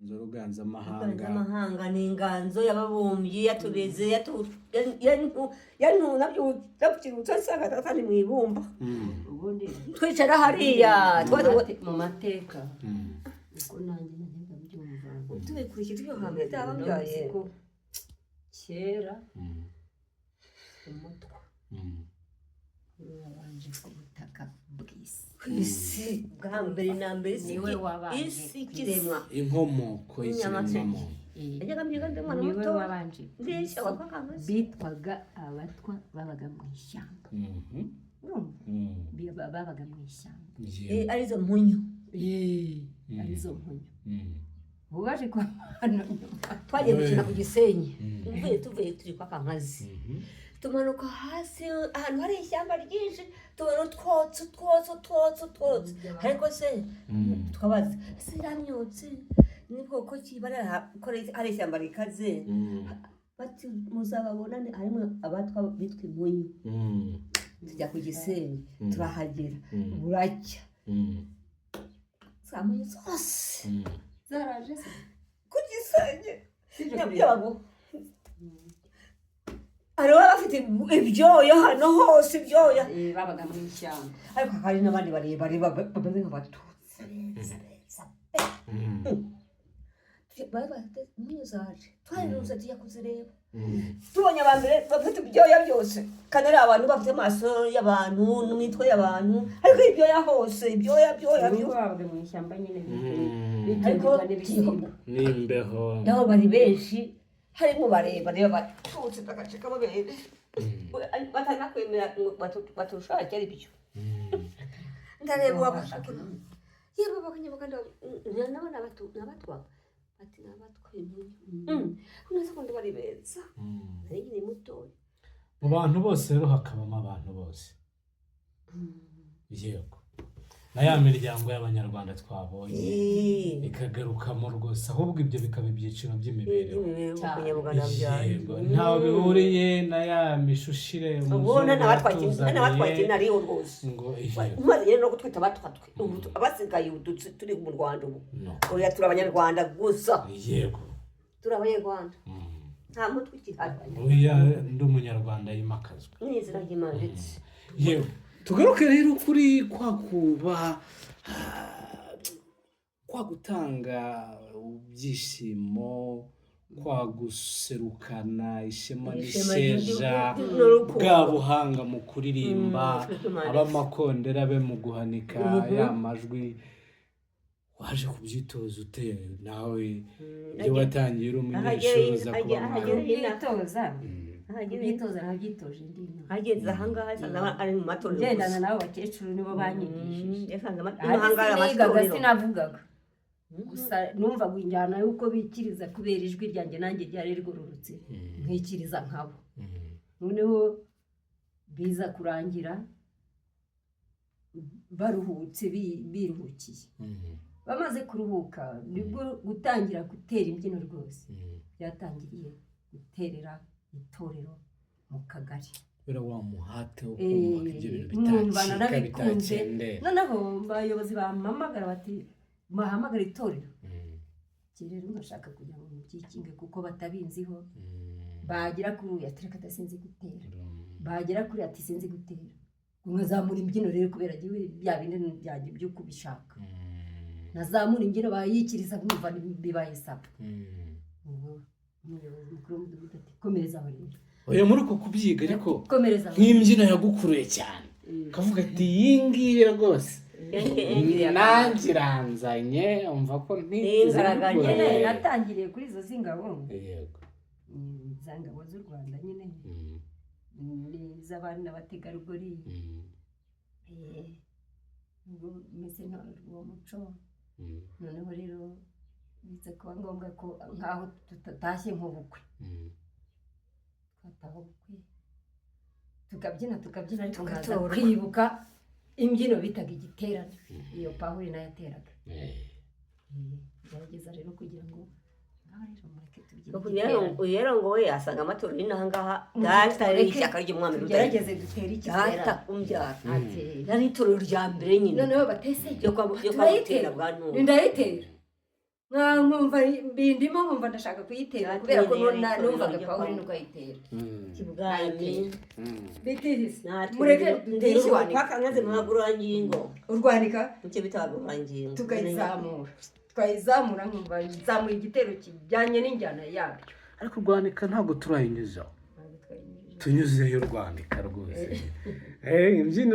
Inzu ruganzamahanga. Ruganzamahanga ni inganzo y'ababumbyi yatureze, nabyirutse nsanga data ni mu ibumba. Ubundi Twicara hariya. mu mateka, uko nanjye najyaga mbyumva, Tubikurikije ibyo hambere byababyaye. ko kera umutwa niwe wabanje ku butaka bw'isi. Ku isi bwa mbere na mbere, isi Niwe wabanje isi ku isi. ikiremwa. Inkomoko y'ikiremwamuntu. Najyaga mbyiga ndi umwana Niwe muto. wabanje ku Ndeshya isi. wakakamase. Bitwaga abatwa, babaga mu ishyamba. Urumva? Babaga mu ishyamba. Arizo mpunyu. Arizo mpunyu. Ubu baje kwa hano nyuma. Twagiye gukina ku Gisenyi, mvuye tuvuye turi kwa Kankazi, tumanuka hasi ahantu hari ishyamba ryinshi, tubona utwotsi, utwotsi, utwotsi, utwotsi. Ariko se tukabaza: ese iriya myotsi ni bwoko ki? Bari ko hari ishyamba rikaze. Bati: muzababona, harimo abatwa bitwa impunyu. Tujya ku Gisenyi, turahagera buracya, za mpunyu zose Zaraje se? Ku Gisenyi. Zije kureba. Nyabyago hariho abafite ibyoya hano hose, ibyoya. Babaga mu ishyamba. Ariko hari n'abandi barebare bameze nk'abatutsi, beza beza pe. Bari bafite impunyu, zaje twarirutse tujya kuzireba, tubonye aba mbere bafite ibyoya byose, kandi ari abantu bafite amaso y'abantu n'imitwe y'abantu, ariko ibyoya hose, ibyoya byoya Nuko byo babaga mu ishyamba nyine, Ariko bitungirwa n'ibisimba. N'imbeho. Nabo bari benshi, harimo barebare b'abatutsi bagace k'amabere, batanakwemera ngo batushake, ari byo. Ndareba uwabasha yewe abanyabuganda nabo ni abatwa, bati ni abatwa impunyu, uneze ko bari beza. Nari nkiri mutoya. Mu bantu bose rero hakabamo abantu bose, yego, na ya miryango y'abanyarwanda twabonye ikagarukamo rwose, ahubwo ibyo bikaba ibyiciro by'imibereho. By'imibereho ku Nyabuganda byayo. Yego, ntaho bihuriye na ya mishushire Ubu umuzungu n'abatwa yatuzaniye nariho rwose. Ngo yego. Maze rero no gutwita abatwa twe ubu abasigaye ubu turi mu Rwanda ubu. No. Oya, turi abanyarwanda gusa. Turi abanyarwanda. Nta mutwe ukihari. Oya, ndi umunyarwanda yimakazwa. Ni izina ry'Imana ndetse. Yewe, tugaruke rero kuri kwa kuba, kwa gutanga ibyishimo, kwa guserukana ishema Ishema n'isheja, n'urukundo. bwa buhanga mu kuririmba, Imana. abamakondera be mu guhanika ya majwi, waje kubyitoza ute nawe ibyo watangiye uri umunyeshuri uza kuba mwarimu? Kubyitoza, kubyitoza nabyitoje ndi ino. Ageze ahangaha yasanze ari mu matorero Ngendana gusa. n'abo bakecuru, nibo banyigishije. Yasanze Ahandi ahangaha ari sinigaga, amatorero. sinavugaga, gusa numvaga injyana y'uko bikiriza, kubera ijwi ryanjye nanjye ryari rigororotse, nkikiriza nkabo. Noneho biza kurangira baruhutse, biruhukiye. Bamaze kuruhuka nibwo gutangira gutera imbyino rwose byatangiriye guterera itorero mu kagari. Kubera wa muhate wo kumva ko ibyo bintu Nkumva bitacika, narabikunze. bitakendera. Noneho abayobozi bampamagara bati: bahamagara itorero. Iki rero ngashaka kugira ngo mubyikinge kuko batabiziho. Bagera kuri uyu ati: reka sinzi gutera. Bagera kuri ati: sinzi gutera. Nkazamura imbyino rero, kubera jyewe bya bindi byanjye byo kubishaka, nazamura imbyino bayikiriza, nkumva bibaye sawa. Ubwo umuyobozi mukuru w'umudugudu ati: komereza aho rero. Oya, muri uko kubyiga ariko, Komereza aho. nk'imbyino yagukuruye cyane ukavuga ati: iyi ngiyi rwose nanjye iranzanye, umva ko ntigeze Ningaragaje. mbikora. Nyine natangiriye kuri izo z'ingabo. Yego. Za ngabo z'u Rwanda nyine, n'iz'abari n'abategarugori. Ubwo meze uwo muco. Noneho rero biza kuba ngombwa ko nk'aho tutatashye nk'ubukwe, twataha ubukwe tukabyina, tukabyina, ariko nkaza Tugatorwa. kwibuka imbyino bitaga igiterane, iyo Pawuri nayo yateraga. Gerageza rero kugira ngo ngaho rero mureke tubyine igiterane. Uyu rero ngo we asanga amatorero y'inaha ngaha, data yari ishyaka ry'umwami Rudahigwa. Tugerageze dutere Data igiterane. umbyara Ati yari itorero rya mbere nyine noneho batese ryo kwa Butera turayitera bwa Ntunga. Ndayitera. Nkumva bindimo, nkumva ndashaka kuyitera kubera ko numvaga Pawulo nuko ayitera. Kibwami. Bitihise, mureke dutere ikiwanika. Paka mu magurangingo. Urwanika. Nicyo bita abagurangingo. Tukayizamura, twayizamura, nkumva nzamuye igitero kijyanye n'injyana yabyo. Ariko urwanika ntabwo turayinyuzaho. Ntabwo twayinyujije. Tunyuzeyo urwanika rwose. Imbyino.